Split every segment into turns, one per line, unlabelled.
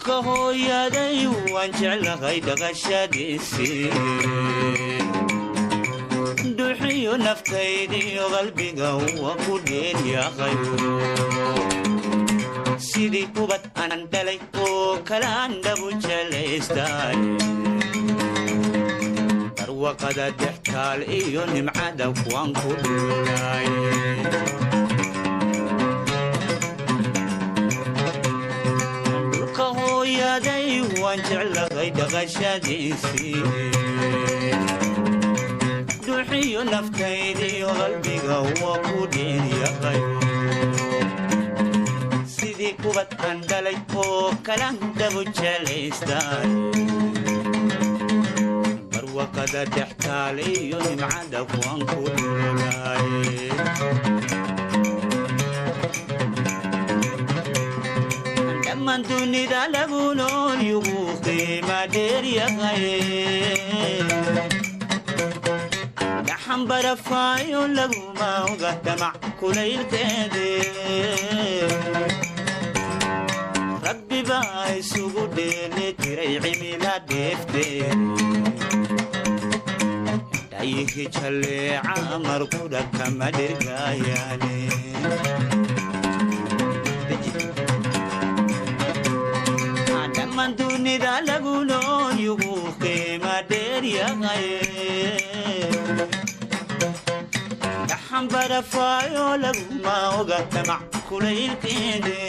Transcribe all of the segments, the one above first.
Dhulka hooyaday waan jeclahay dhaqashadiisii, dhuuxiyo naftaydiyo qalbiga waa ku dheelyahay. Sidii ubad anan dhalay oo kalaan dhabu jelaystay, barwaqada dhextaal iyo nimcada kuwaan ku dhuulay. Dhulka hooyaday waan jeclahay dhaqashadiisii, dhuuxiyo naftaydiyo qalbiga waa ku dheelyahay. Sidii kubad aan dhalay oo kalan dhabu jelaystay, barwaqada dhextaal iyo nimcada kuwaan ku dhulay. Dhammaan dunida lagu nool yugu qiima dheeryahay, dhaxan barafaayo laguma oga damac kulaylkeede. Rabbi baa isugu dheeli tiray cimila dheefteed, dhayihi jalleeca marqudha kama dhirgaayaane. Dhammaan dunida lagu nool yugu qiima dheeryahay, dhaxan barafaayo laguma oga damac kulaylkeede.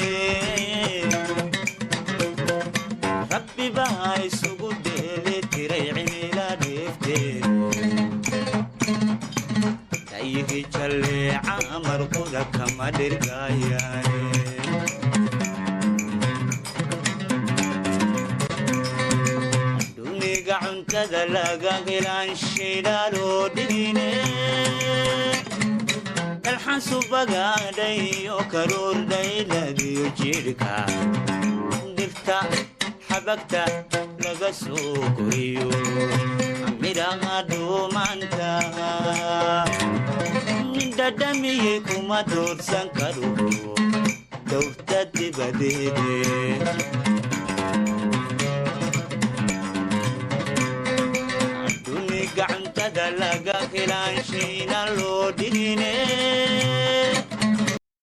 Rabbi baa isugu dheeli tiray cimila dheefteed, dhayihi jalleeca marqudha kama dhirgaayaane. Duniga cuntada laga helaan shidaaloo dhigine, dalxan subagaadhayo karuur dhayladiyo jidhka, dhirta xabagta laga soo koriyo, midhaha dhuumaanta nin dhadhamiyey kuma doorsan karo dowrta dibadeede. Duniga cuntada laga helaan shayna loo dhigine,